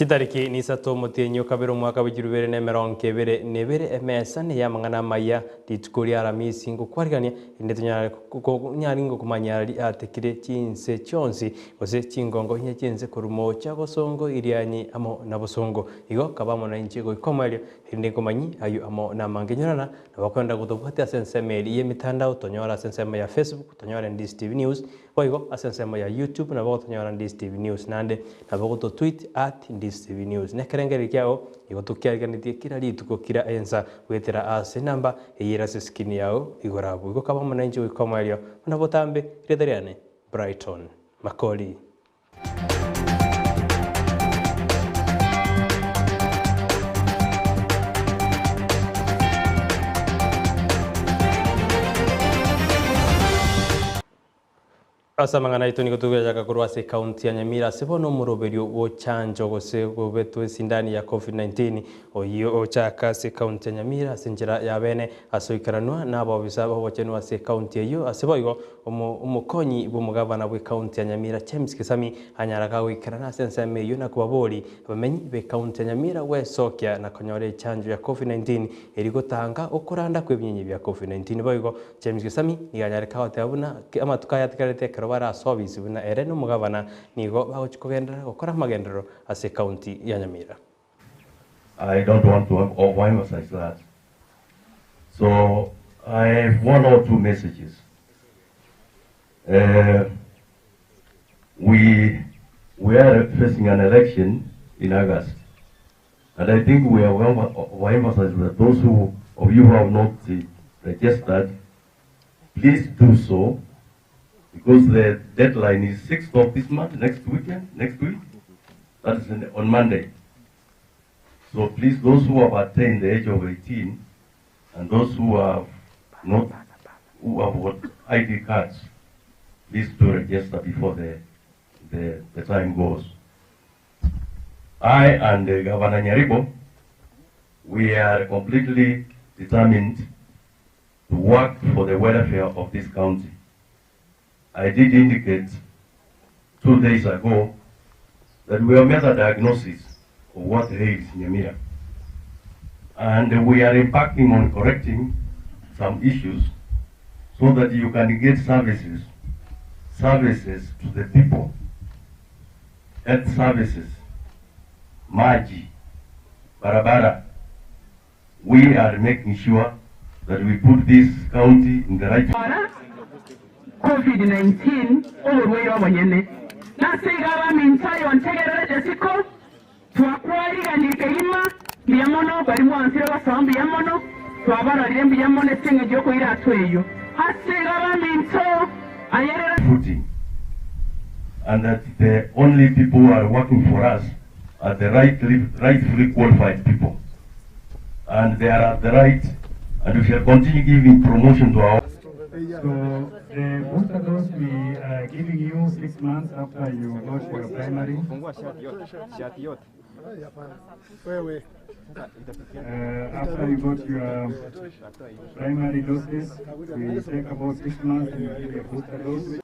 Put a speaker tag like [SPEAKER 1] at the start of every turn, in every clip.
[SPEAKER 1] Chitariki nisato omotienyi o kabere omwaka bwe chirubere na emerongo ebere na ebere, emesa ney'amang'ana amaya, rituko ria Aramisi ngokwarigania, erinde tonyare konyare ngokomanya riatekire chinse chionsi, gose chingongo inye chi'ense korwa moocha bosongo Irianyi amo na bosongo. Igo kaba amo nainche goika omoerio, erinde nkomanyie ayio amo namange. Nyorana nabakwenda gotobwatia ase ensemo eria y'emetandao, tonyore ase ensemo ya Facebook, tonyore Ndisi TV News, Boigo ase ensemo ya YouTube nabo gotonyora Ndisi TV News naende nabo goto tweet at Ndisi TV News. Nekerengererio kiao nigo tokiariganetie kera rituko kira ensa goetera ase enamba eye ere ase eskrini yao igoro abwo. Igo kaba amo nainche goika omoerio buna botambe erieta riane Brighton Makori. Ase amang'ana aito nigo togoyachaka korwa ase ekaunti ya Nyamira ase bono omoroberio bw'ochanjo gose gobetwa esindani ya Covid-19 oyio ochaka ase ekaunti ya Nyamira ase enchera ya bene ase oikeranwa na abaobisa b'obochenu ase ekaunti eyio ase boigo omokonyi bw'omogavana bw'ekaunti ya Nyamira James Kisami anyara kagoikerana ase ensemo eyio na kobabori abamenyi b'ekaunti ya Nyamira gwesokia na konyora echanjo ya Covid-19 eri gotanga okoranda kw'ebinyinyi bia Covid-19 boigo James Gesami nigo anyarete goteba buna amatuko aya atigarete ekero bare ase obisi buna ere na omogabana nigo bagochia kogenderera gokora amagenderero ase ekaunti ya Nyamira.
[SPEAKER 2] I don't want to overemphasize that. So I have one or two messages. Uh, we, we are facing an election in August. And I think we have overemphasized that those who, of you who have not registered, please do so because the deadline is 6th of this month, next weekend, next week. That is in, on Monday. So please, those who have attained the age of 18 and those who have not, who have got ID cards, please do register before the, the, the time goes. I and Governor Nyaribo, we are completely determined to work for the welfare of this county. I did indicate two days ago that we have made a diagnosis of what ails Nyamira. And we are embarking on correcting some issues so that you can get services, services to the people, health services, maji, barabara. We are making sure that we put this county in the right
[SPEAKER 3] Ora Covid-19 oborwaire obonyene. Nase igo abaminto aye ontegerere Jesiko, twakwariganirie kegima, mbuya mono baria mwansire gosoa mbuya mono, twabarorire mbuya mono ase engencho y'okoira atwo eyio. Ase igo abaminto ayerera.
[SPEAKER 2] Footing and that the only people who are working for us are the rightly, rightfully qualified people and they are at the right and we shall continue giving promotion to our
[SPEAKER 4] So the booster dose we are giving you six months after you got your primary. Uh, after you got your primary doses, we take about six months and we give you a booster dose.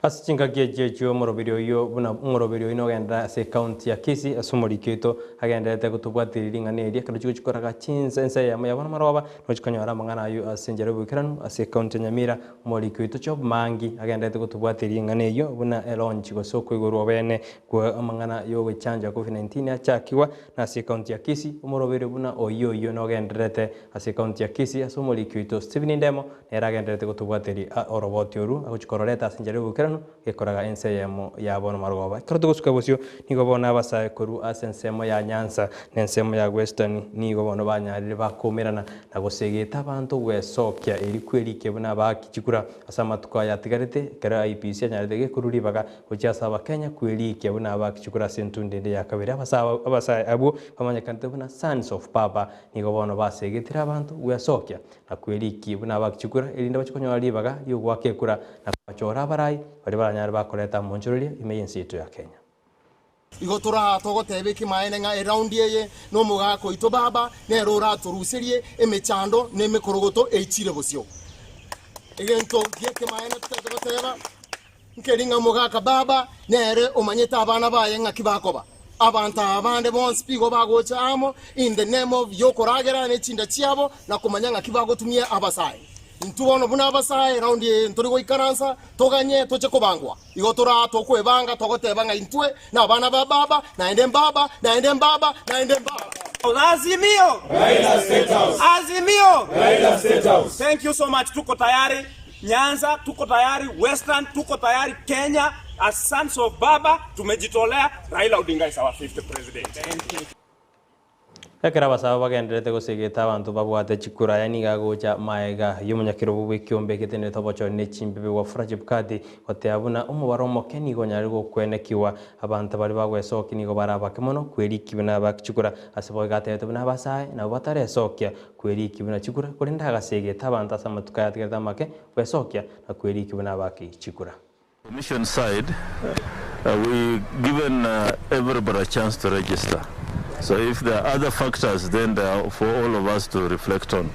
[SPEAKER 1] Ase chingaki echi echio omoroberi oyio buna omoroberi oyio nogenderere ase ecounty ya Kisii ase omoriki oito agendererete gotobwateria ring'ana eri ekero chigochi koraga chinsa ense eyemo yabo namaroba nochi konyora amang'ana ayio ase enchera y'oboikeranu ase ecounty ya Nyamira omoriki oito Job Mangi agendererete gotobwateria ring'ana eyio buna elaunch gose okoigorwa obene kwa amang'ana y'ogochanjwa Covid-19 achakigwa na ase ecounty ya Kisii omoroberi buna oyio oyio nogendererete ase ecounty ya Kisii ase omoriki oito Stephen Ndemo Nere agendererete gotobwateria oroboti orwo, agochia kororeta ase enchera y'oboikeranu, gekoraga ense eyemo ya bono marogoba. Ekero togosuka bosio, nigo bono abasae korwa ase ensemo ya Nyanza na ensemo ya Western nigo bono banyarire bakoumerana na gosegeta abanto gwesokia eri kwerikia buna abaaki chikura ase amatuko aya atigarete ekero IEBC anyarete gekorwa ribaga gochia ase abakenya kwerikia buna abaaki chikura ase entundo ende ya kabere. Abasae abwo bamanyekanete buna Sons of Baba nigo bono basegetire abanto gwesokia na kwerikia buna abakichikura, erinde bachie konyora ribaga ri'ogoaka ekura na kobachora abarai baria baranyare bakoreta amonchoreria ime y'ense yaito ya Kenya.
[SPEAKER 5] Igo toraa togoteba ekimaene ng'a eraundi eye nomogaka oito baba nere oratoruserie emechando na emekorogoto eichire bosio. Egento gi'ekemaene totagete goteba nkeri ng'a omogaka baba nere omanyete abana baye ng'aki bakoba. Abanto aba bande bonsi pi igo bagocha amo in the name of yokoragera ne chinda chiabo na komanya ng'aki bagotumia abasae. Intwe bono buna abasae round eye ntori goikaransa toganye toche kobangwa. Igo toraa tokwebanga togoteba ng'a intwe nabana ba baba naende mbaba naende mbaba naende mbaba.
[SPEAKER 6] Azimio! Azimio! Thank you so much. Tuko tayari Nyanza, tuko tayari Western, tuko tayari Kenya. As sons of Baba tumejitolea. Raila Odinga is our fifth president.
[SPEAKER 1] Ekero abasaaba bagendererete gosegeta abanto babwate chikura, aya nigo agocha maega y'omonyakerobo bw'ekiombe egetenerete obochori ne chimbibe Wafula Chebukati goteba buna omobaro omoke nigo onyarire gokwenekigwa. Abanto baria bagwesokia nigo bare abake mono kwerikia buna abaki chikura. Ase boigo atebete buna abasae nabwo bataresokia kwerikia buna chikura, korende agasegeta abanto ase amatuko aya atigarete amake gwesokia na kwerikia buna abaki chikura.
[SPEAKER 7] Commission side we given everybody a chance to register so if there are other factors then they are for all of us to reflect on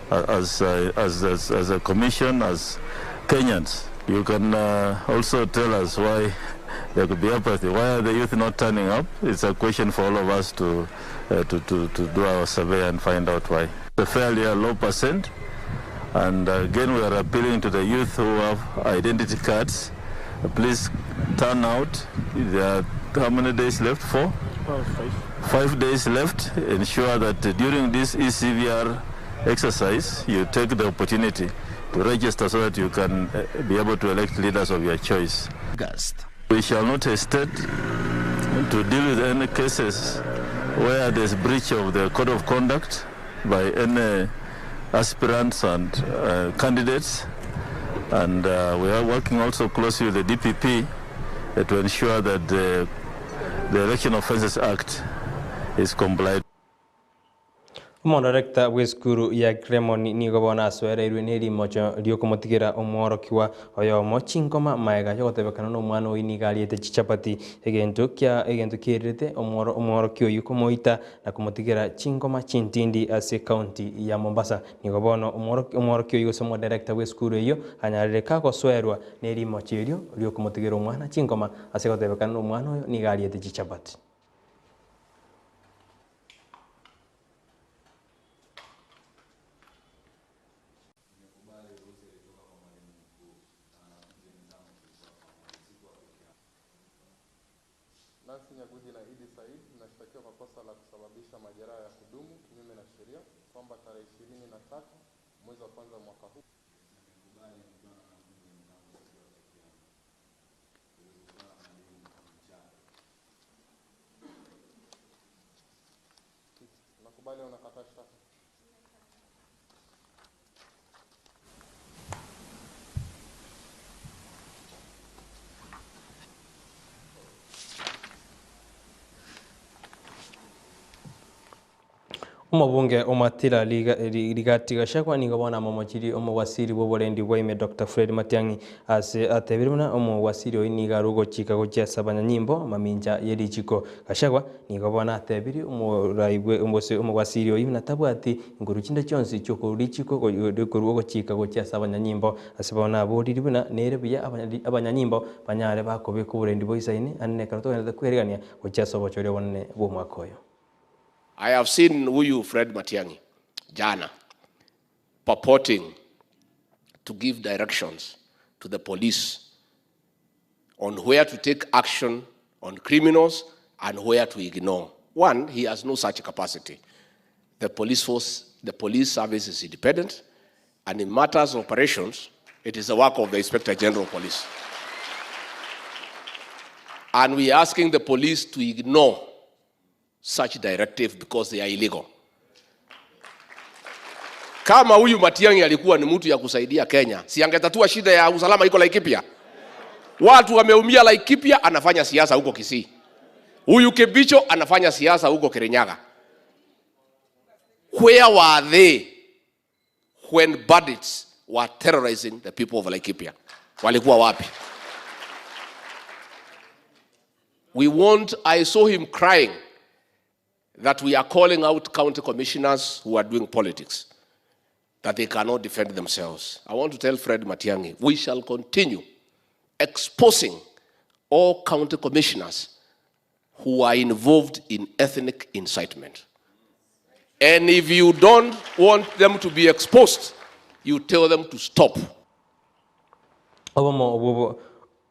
[SPEAKER 7] as as as a commission as Kenyans you can also tell us why there could be apathy why are the youth not turning up it's a question for all of us to to to to do our survey and find out why a fairly low percent And again we are appealing to the youth who have identity cards, please turn out. There are how many days left? Four? Five days left. Ensure that during this ECVR exercise, you take the opportunity to register so that you can be able to elect leaders of your choice.
[SPEAKER 8] August.
[SPEAKER 7] We shall not hesitate to deal with any cases where there's breach of the code of conduct by any aspirants and uh, candidates. And uh, we are working also closely with the DPP uh, to ensure that the, the Election Offences Act is complied.
[SPEAKER 1] Omodarekta bw'esukuru ya Gremon nigo bono asoereirwe nerimocho riokomotigera omworokigwa oyomo chinkoma maega yogotebekana nomwana oyio nigo ariete chichapati egento kia egento kiererete omworokia oyio komoita na komotigera chingoma chintindi ase ekaunti ya Mombasa. Nigo bono omworokia oyio gose omodirector bw'esukuru eyio anyarire kagosoerwa nerimocho erio riokomotigera omwana chingoma ase gotebekana nomwana oyo nigo ariete chichabati.
[SPEAKER 9] Nancy Nyaguthi na Idi Said mnashtakiwa kwa kosa la kusababisha majeraha ya kudumu kinyume na sheria kwamba tarehe 23 mwezi wa kwanza mwaka huu Unakubali au unakataa shtaka?
[SPEAKER 1] Omobunge Omatila Rigathi Gachagua nigo bono amomochirie omowasiri bw'oborendi bwa ime Doctor Fred Matiang'i ase atebire buna omowasiri oyio nigo are ogochika gochia ase abanyanyimbo mamincha ye richiko. Gachagua nigo bono atebirie omorai bwe gose omowasiri oyio buna tabwati nguru chinde chionsi chi'okorua richiko korua ogochika gochia ase abanyanyimbo. Ase bono aboririe buna nere buya abanyanyimbo banyare bakobeka oborendi boisaine ande nekero togenderete kwerigania gochia ase obochori obonene bw'omwaka oyo.
[SPEAKER 10] I have seen huyu Fred Matiang'i jana purporting to give directions to the police on where to take action on criminals and where to ignore. One, he has no such capacity. The police force, the police service is independent, and in matters of operations, it is the work of the Inspector General of Police. And we are asking the police to ignore such directive because they are illegal. Kama huyu Matiang'i alikuwa ni mtu ya kusaidia Kenya, si angetatua shida ya usalama iko Laikipia? Watu wameumia Laikipia, anafanya siasa huko Kisii. Huyu Kibicho anafanya siasa huko Kirinyaga. Where were they when bandits were terrorizing the people of Laikipia? Walikuwa wapi? We want, I saw him crying that we are calling out county commissioners who are doing politics, that they cannot defend themselves. I want to tell Fred Matiang'i, we shall continue exposing all county commissioners who are involved in ethnic incitement. And if you don't want them to be exposed, you tell them to stop.
[SPEAKER 1] Obomo obwo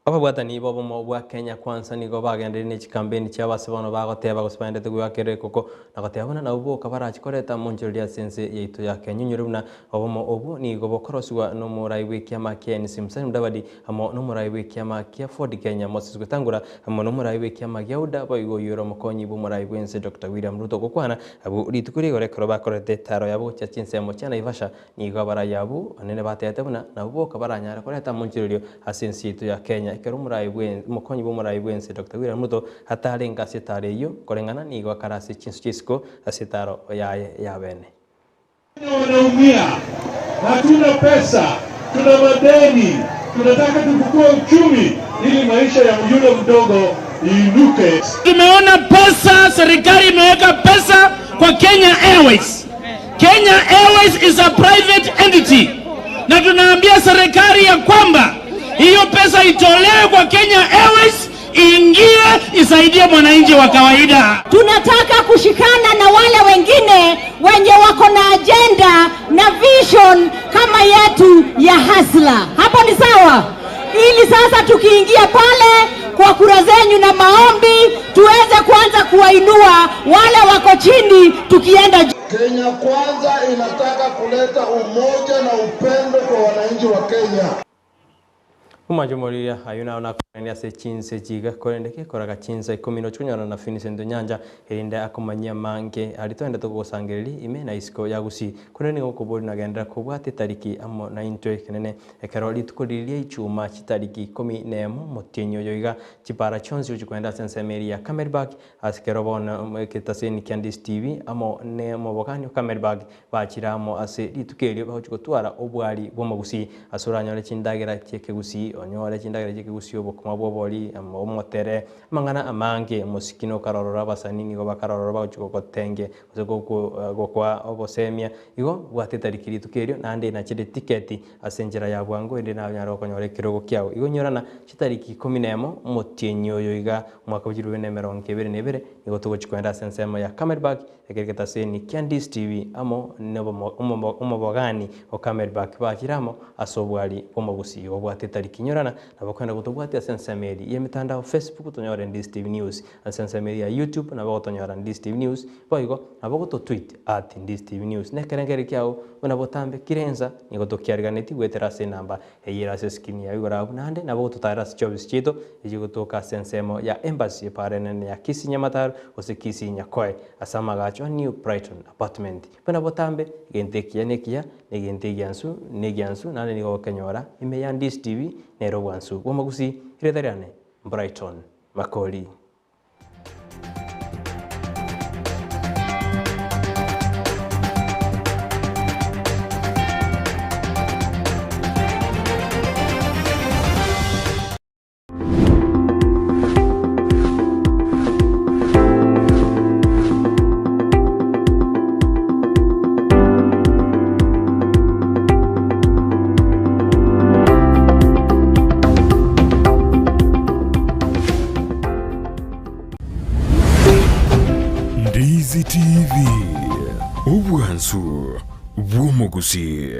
[SPEAKER 1] Ababwatani b'obomo bwa Kenya Kwanza nigo bagenderire ne chikampeni chiabo ase bono bagoteba gose baendete goakera ekoko na goteba buna nabwo boka barache koreta omonchoreria ase ense yaito ya Kenya. Onyore buna obomo obwo nigo bokorosigwa nomorai bw'ekiama kia NC Musalia Mudavadi amo nomorai bw'ekiama kia Ford Kenya Moses Wetangula amo nomorai bw'ekiama gia UDA boigo oyio ore omokonyi bw'omorai bw'ense Doctor William Ruto gokwana abwo rituko rigoro ekero bakorete etaro yabo gochia chinsemo chia Naivasha Nigo abarai abwo banene bateete buna nabwo boka baranyare koreta amonchirerio ase ense yaito ya Kenya ekero omorai bwe omokonyi bw'omorai bw'ense Doctor William Ruto atarenge ase etaro eyio koreng'ana nigo akare ase chinsu chia isiko ase etaro yaye ya bene.
[SPEAKER 8] Wakenya wanaumia, hatuna pesa, tuna madeni, tunataka tufufue uchumi ili maisha ya yule mdogo iinuke.
[SPEAKER 11] Tumeona pesa, serikali imeweka pesa kwa Kenya Airways. Kenya Airways is a private entity, na tunaambia serikali ya kwamba hiyo pesa itolewe kwa Kenya Airways iingie isaidie mwananchi wa kawaida.
[SPEAKER 12] Tunataka kushikana na wale wengine wenye wako na agenda na vision kama yetu ya hasla. Hapo ni sawa? Ili sasa tukiingia pale kwa kura zenyu na maombi tuweze kuanza kuwainua wale wako chini tukienda juu.
[SPEAKER 13] Kenya Kwanza inataka kuleta umoja na upendo kwa wananchi wa Kenya.
[SPEAKER 1] Omwancho omoriria ayio naro nakoranire ase chinse chiga, korende gekoraga chinsa ikomi nochia konyorana na Vincent Onyancha, erinde akomanyie amange aria toendete gosangereria ime na isiko ya Gusii. Korende nigo okoboria nagenderera kobwata etariki amo naintwe ekenene ekero rituko riria ria Ichuma chitariki ikomi nemo omotienyi oyo iga chipara chionsi gochia koenda ase ensemo eria ya Camelback Ase kero bono egetaseni kia Ndisi TV amo nomobogani o Camelback bachire amo ase rituko erio bagochia gotwara obwari bw'omogusii ase oranyore chindagera chi'ekegusii onyore chindagera chi'ekegusii obokima bw'obori omotere amang'ana amange omosiki nokarorora abasani nigo bakarorora bagochia gogotenge gose gokoa obosemia igo bwate etariki rituko erio naende nachire tiketi Ase enchera ya bwango ende nanyare gokonyora ekerogo kiao. Igo inyorana chitariki ikomi nemo omotienyi oyo iga omwaka bwe chilifu bibere na emerongo ebere na ebere nigo togochia koenda ase ensemo ya Camelback ekero egetaseni kia Ndisi TV amo nomobogani o Camelback bachire amo ase obwari bw'omogusii. Igo obwate etariki inyorana nabo okoenda gotobwatia ase ensemo eri y'emetandao Facebook tonyore Ndisi TV News ase ensemo eri ya YouTube nabo ogotonyora Ndisi TV News boigo nabo ogototweet at Ndisi TV News nekerengererio kiao buna botambe kire ensa Nigo tokiariganetie goetera ase enamba eye ere ase eskrini yao igoro abwo naende nabo gototaarera ase chiofisi chiaito echio gotoka ase ensemo ya Embassy epaara enene ya Kisii Nyamataro gose Kisii Nyakoe ase amagacho a New Brighton Apartment. Buna botambe, egento ekiya nekiya, na egento egiansu negiansu naende nigo ogokenyora ime ya Ndisi TV nere obwansu bw'omogusii erieta riane Brighton Makori.
[SPEAKER 14] Ndizi TV, obwansu bw'omogusii.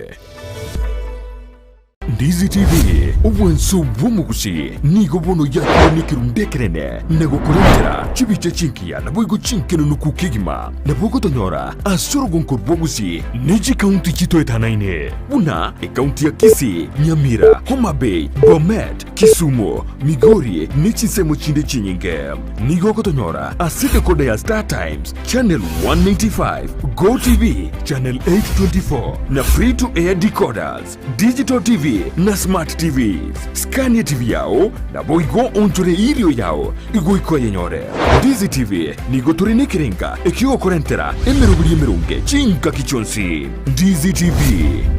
[SPEAKER 14] Ndizi TV, obwansu bw'omogusii nigo bono yakire nekerundu ekenene na gokorentera chibicha chingiya naboigo chinkenenuku kegima. Nabo ogotonyora ase orogonko rwa Gusii ne chikaunti chitoetanaine buna ekaunti ya Kisii, Nyamira, Homa Bay, Bomet, Kisumu, Migori ne chinsemo chinde chinyinge. Nigo ogotonyora ase decoder ya Star Times, Channel 195, Go TV, Channel 824 na Free to Air decoders, Digital TV na Smart TVs. Scan TV yao naboigo onchore irio yao igoika oyenyore. Ndizi TV nigo tore nekerenga ekiogokorentera emeroberi emeronge chingaki chionsi. Ndizi TV,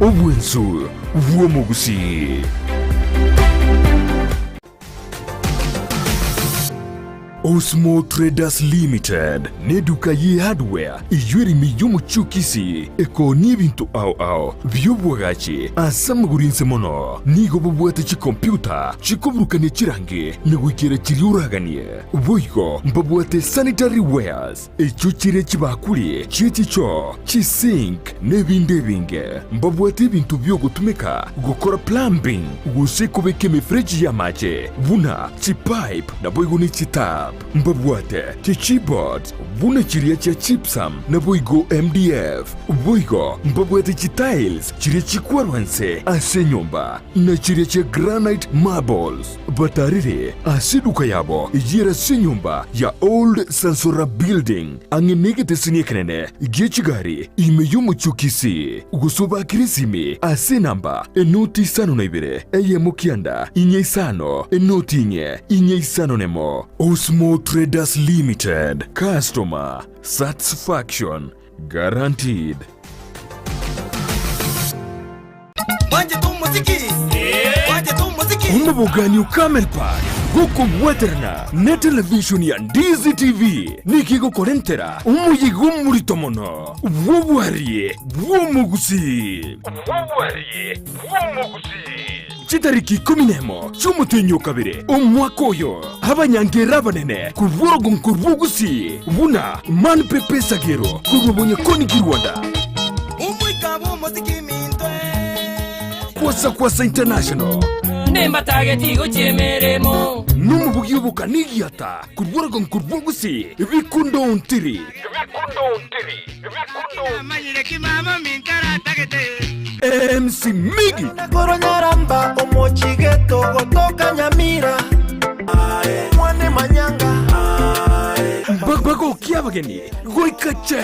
[SPEAKER 14] obwensu bw'omogusii. Osmo Traders Limited neduka ye hardware eywo ere ime y'omochie o Kisii ekoonia ebinto ao ao bi'obwagachi ase amagoro inse mono. Nigo bobwate chikompyuta chikoburukania chirangi na goikera chiria oraganie. Boigo mbabwate sanitary wares echio chire chibakuri chie chichoo, chisink, na ebinde ebinge. Mbabwate ebinto bi'ogotumeka gokora plumbing gose kobeka emefereji y'amache buna chipipe naboigo ne chitap. Mbabwate chichipboards buna chiria chia gypsum naboigo MDF. Boigo mbabwate chitiles chiria chikwarwa inse ase enyomba na chiria chia granite marbles. Batarire ase eduka yabo eyio ere ase enyomba ya Old Sansora Building, ang'e negeteseni ekenene gie chigari ime y'omochie o Kisii, gose obakire esimi ase enamba enoti 52 eyemo kianda inye isano enoti inye inye isano nemo. Osmo Traders Limited, Customer Satisfaction Guaranteed. Omobogani o Camel Park gokobwaterana ne television ya Ndizi TV nigo egokorentera omoyega omorito mono bw'obwarie bw'omogusii. Chitariki ikomi nemo chi'omotenyi o kabere omwaka oyo, abanyangerera abanene korwa orogongo rw'Ogusii buna Man Pepe Sagero korwa Bonyakoni Rwanda, Kwasa Kwasa International, nomobugi obokani egiata korwa orogongo rw'Ogusii Bikundo Ontiri. MC Miggy.
[SPEAKER 15] Korwa Nyaramba omochigeto gotoka Nyamira mwane manyanga.
[SPEAKER 14] Bagokia abageni goika che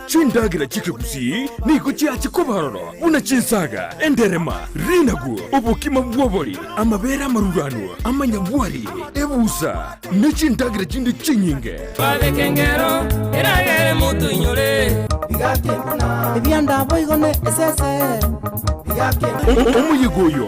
[SPEAKER 14] chindagera chi'ekegusii nigo chiache koba ororo buna chinsaga, enderema, rinagu, obokima bw'obori, amabere amaruranu, amanyabwari, ebusa, ne chindagera chinde chinyinge.
[SPEAKER 16] Babeke engero eragere motoinyore.
[SPEAKER 14] Omoyega oyo.